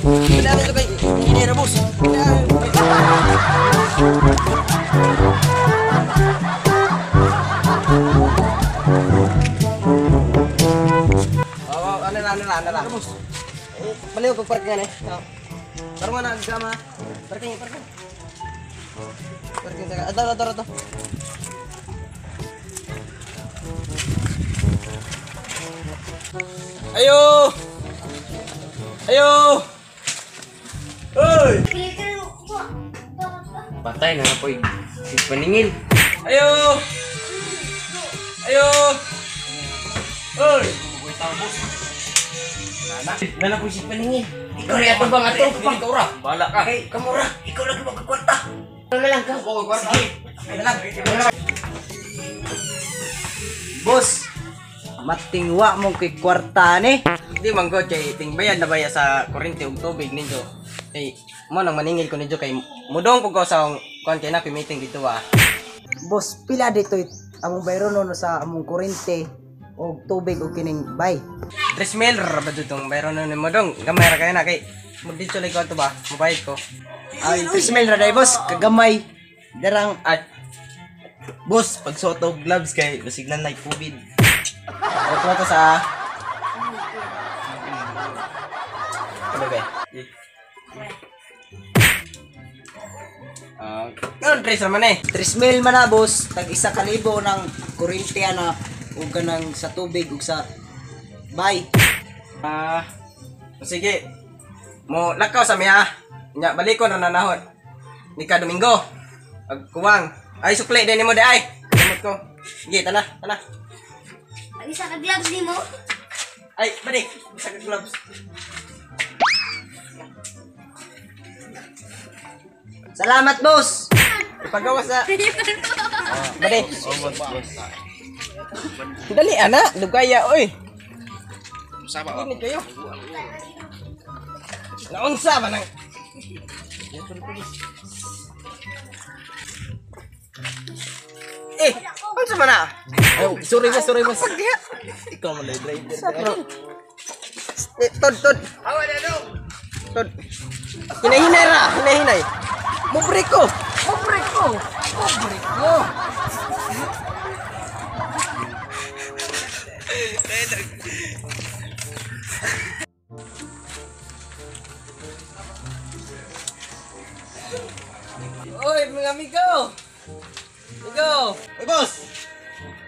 Dali na kay hinay boss. Oh, ano na. Boss. Baliw ko parking eh. Tarong na gama. Parking. Parking sa ato. Ayo. Ayo. Oy. Patay na po paningil. Ayo. Ayo. Oy. Nana po si paningil. Ikaw rin ato bang ato? Ikaw ra. Bala ka. Kay kamura, ikaw lagi magkakwarta. Ano na lang ka? Oo, kwarta. Ay na lang. Boss, matingwa mong kay kwarta ni. Di man ko kay tingbayad na baya sa kuryente ug tubig ninyo. Kay mo nang maningil ko ninyo kay mudong pug ko sa kuan kay na meeting dito ah. Boss, pila dito among bayron no sa among kuryente og tubig og kining bay. 3 mil ra ba ditong bayron na nimo dong. Gamay ra kayo na kay mo dito lay ko ato ba? Mobayad ko. Ay, 3 mil ra day boss, kagamay. Darang At Boss, pagsuot og gloves kay basiglan na COVID. Ako to sa Ano ba? Ah, karon tres ra man eh. 3 mil man na boss, tag 1,000 ng kuryente ana ug kanang sa tubig ug sa bay. Ah, sige. Mo lakaw sa miya. Nya balikon ra na nahon. Ni ka Domingo. Ag kuwang. Ay sukli din nimo di ay. Kamot ko. Sige, tana, tana. Ang isa ka gloves nimo. Ay, balik. Isa ka gloves. Salamat boss. Ipagawa sa balik. Dali ana, lugaya oy. Usaba Gini kayo. Naunsa ba nang Eh, unsa man na? Ay, sorry boss, sorry boss. Ikaw man day driver. Eh, tod, tod. Tod. Hinahinay ra, hinahinay. Mo break ko. Mo break ko. Mo break ko. Oy, mga amigo. Amigo. Oy, boss.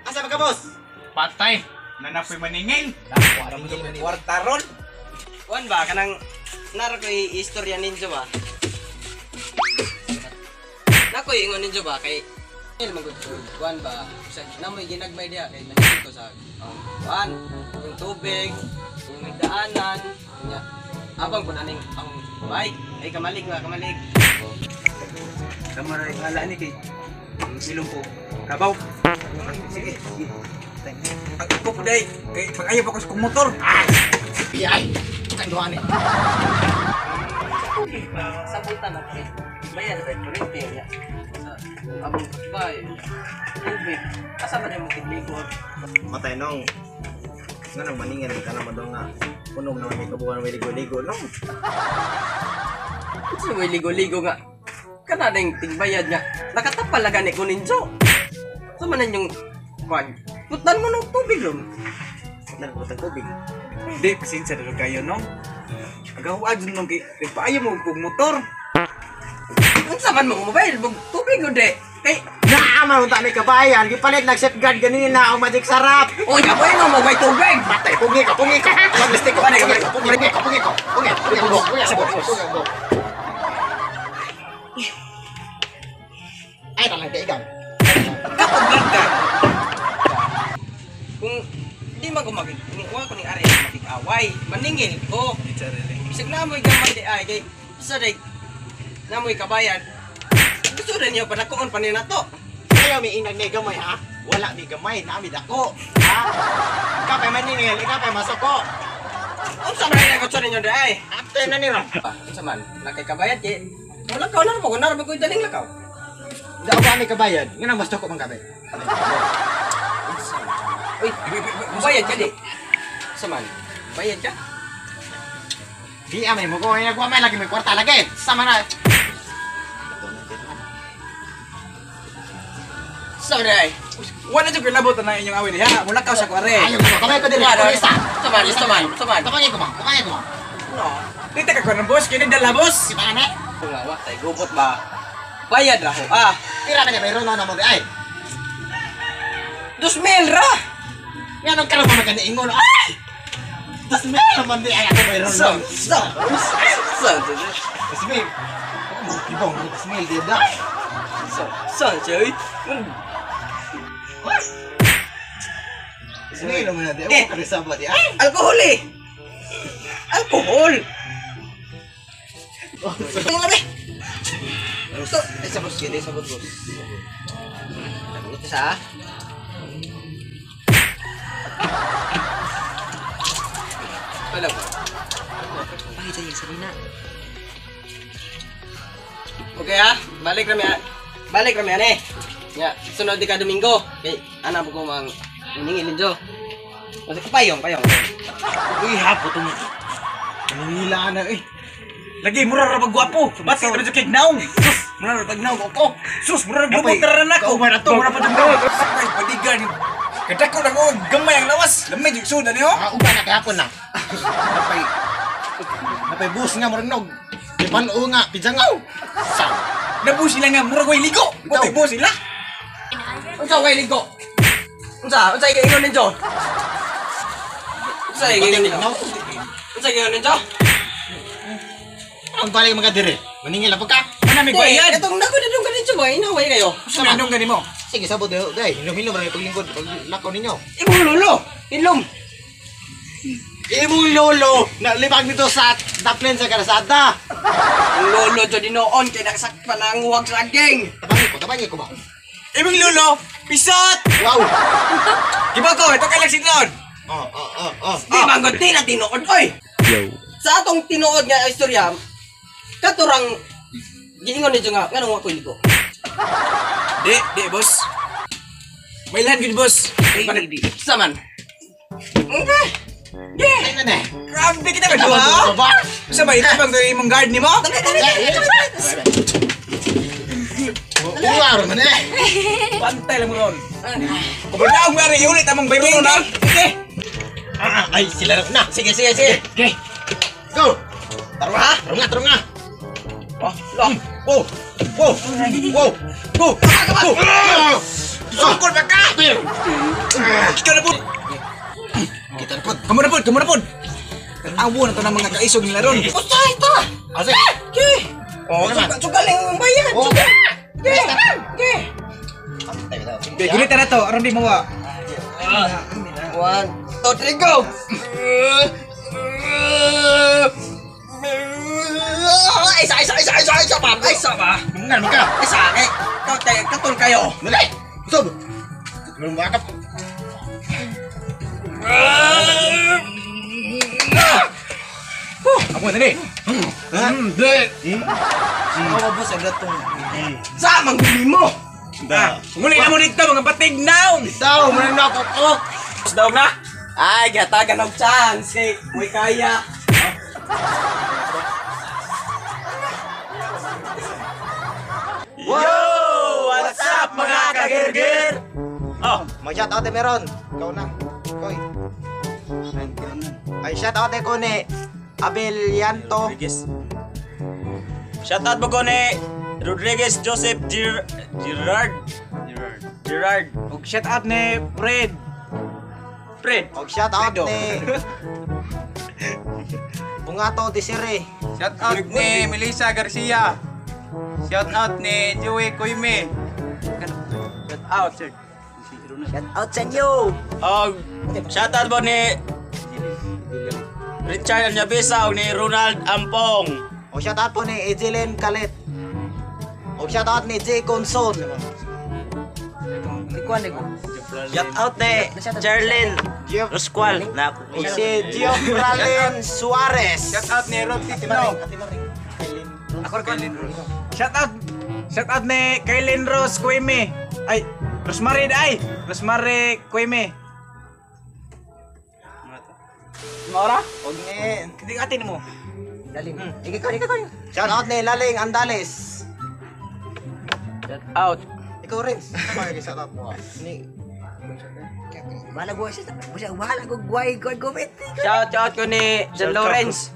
Asa ba ka, boss? Patay! Nanapoy maningil! Kwarta ron. Kuan ba kanang naro ko'y istorya ninyo ba? Nakoy ingon ninyo ba kay El magud ko. Kuan ba? Sa namoy ginagmay diha kay maningil ko sa ang kuan, yung tubig, yung daanan, nya. Abang pud aning ang bike. Ay kamalig ba, kamalig. Tama ra ngala ni kay silong ko. Kabaw. Sige. Ang iko po day! Kay pag-ayaw pa ko sa kong motor! Ay, kanduan ni. Sabutan na kay bayad ba kuryente nya. Sa abang bay, tubig. Asa ba mo tiglikod? Matay nong. Nga nang maningil ka na madong nga. Punom naman may kabuhan may ligo-ligo nong. Sa may ligo-ligo nga. Kana ding tigbayad nga. Nakatapal na gani ko ninyo. Sa manan yung kwan. Putan mo ng tubig ron. Nagputang tubig. Hindi, pasensya na kayo nong. Agawa dyan nong kay nagpaayaw mo kong motor! Unsa man mo mobile bug tubig gud eh. Kay Naa man unta may kabayan, gipalit nag safeguard ganina ang magic sarap. oy aboy no mo may tubig. Patay, pungi ko, pungi ko. Maglistik ko, pungi ko, pungi ko, pungi ko, pungi, pungi ko, pungi ko, pungi ko. Ay, talang kaigan. Kapag ka. Kung di man ko magig wa ko ning ari makig-away, maningil ko. Bisag namoy gamay di ay kay sa day namoy kabayan. Gusto rin niyo panakoon pa niya nato. Ayaw mi inag ni gamay ha. Wala mi gamay, nami dako. Ha? Ikaw pa maningil, ikaw pa masoko. Unsa man ay kutsa ninyo di ay? After na nila. Unsa man? Nakay kabayad kay wala ka na mo kunar ko daling lakaw. Dako ba mi kabayan? Nga nang mas dako man kami. Uy, bayad ka di. Unsa man? Bayad ka? Di amay mo ko ay nagwa may lagi may kwarta lagi. Sama na. Sorry ay. Wala jud labot na inyong away diha. Mulakaw sa kuare. Ayaw ko. Kamay ko diri. Isa. Saman, saman, saman. Tabangin ko ba? Tabangin ko ba? No. Dito ka kuan boss, kini dala boss. Si ba na? Kung awa tay gubot ba. Bayad ra ko. Ah, Pira na kay bayron na mo di ay. 2,000 ra. Nga nang karon pa man ingon. Ay! 2,000 naman di ay ako bayron. So, so. So, 2,000. Ibong 2,000 di da. so, so, chơi. 2,000 naman na di. Ako karisa ba di ay? Alkohol eh. Alkohol. Ang labi. Gusto, ay sabot kini, sabot boss. Ito sa. Wala ba? Ay, sa Sarina. Okay ha, balik rami ha. Balik rami ane. Ya, sunod di ka Domingo. Kay ana ko mang ningin ninyo. Kasi payong, payong. Uy, hapo tong. Anong hila na eh. Lagi mura ra pag gwapo. Bati ra jud kay naong. Sus, mura ra pag naong ko. Sus, mura ra gubot ra na ko. Kauban ato. Mura pa jud naong. Ay, bodyguard. Kadako na ko gamay ang lawas. Lamay jud suda niyo. Ah, uban na kahapon na. Napay napay bus nga murag nog. Ipan-o nga pijangaw. Sa. Nabu sila nga mura koy ligo. Buti bo sila. Unsa way ligo? Unsa? Unsa ingon ninyo? Unsa ingon ninyo? Unsa ingon ninyo? Ang balik mga dire. Maningil na pagka. Ana may bayad. Itong nago na dong ganito ba? Inaway kayo. Sa manong gani mo? Sige sabot daw. Day, hilom-hilom ra paglingkod pag lakaw ninyo. Imong lolo, ilom. Imong lolo na libag nito sa daplin sa kalsada. Ang lolo jud dinoon kay nagsakpan ang huwag sa aging. Tabangi ko ba? Imong lolo, pisot. Wow. Giba ko, ito kay lang signal. Oh. Di manggod di na tinuod oy. Sa atong tinuod nga istorya, katurang giingon ninyo nga nganong wa koy ligo. Di, di boss. May lahan gud boss. Di, Saman. Okay. Ay na na. Grabe kita ka duha. Ba? Sa ba ito bang imong guard nimo? Uwar man eh. Pantay lang mo ron. Kung daog mo ari ulit among bayroon na. Okay. Ay sila na. Sige, sige, sige. Okay. Go. Taro ha? Taro nga, taro nga. Oh, lo. Wow. Wow. Wow. Go. Go. Sungkol ba ka? Ikaw na po. Kita na po. Kamu na po, kamu na po. Awo na to ng mga kaisog nila ron. Usa ita. Ase. Okay. Oh, sugaling ang bayad. Oh. Sugal. Okay. Okay. Be, gunita na to, aron di mawa. 1, 2, 3, go! Isa, isa, isa, isa, isa pa! Isa pa! Mungan mo ka. Isa, eh! Katol kayo! Nalay. Sob. Lumakap. Amo na ni. Ako boss, ang gatong. Sa mangguli mo! Ah, nguli na mo dito mga batig naong. Daw, muna na ako. Oh. Daog na. Ay, gatagan og chance! Kay, muy kaya! Yo! What's up mga kagirgir? Oh, mag-shout out eh meron. Ikaw na. Koy. Ay, shout out eh ko ni Abelianto. Rodriguez. Shout out mo ko ni Rodriguez Joseph Gerard. Gerard. Og shout out ni Fred. Fred. Og shout out ni Bungato Desiree. Shout out ni Melissa Garcia. Shout out ni Joey Koyme. Shout out. Shout out sa inyo. Og shout out mo ni Richard Anyabisa og ni Ronald Ampong. Og shout out po ni Ejeline Kalit. Og shout out ni J. Conson. Shout out ni Charlene Roscual. Na Og si Geoffralyn Suarez. Shout out ni Rob Titino. Shout out. Shout out ni Kaylin Rose Kuime. Ay, Rosemary ay. Rosemary Kuime. Maura? Og ni Hindi atin mo. Lalim. Ikaw, ikaw, ikaw. Shout out ni Laling Andales. Shout out. Ikaw rin. Ano ba shout out mo? Ni Bahala ko siya. Busa bahala ko guay ko comment. Shout out ko ni John Lawrence.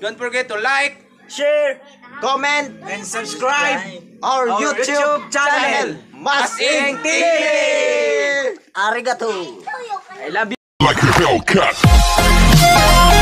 Don't forget to like, Share comment and subscribe our our YouTube YouTube channel channel, Masing TV. Arigato. I love you. Like a Hellcat.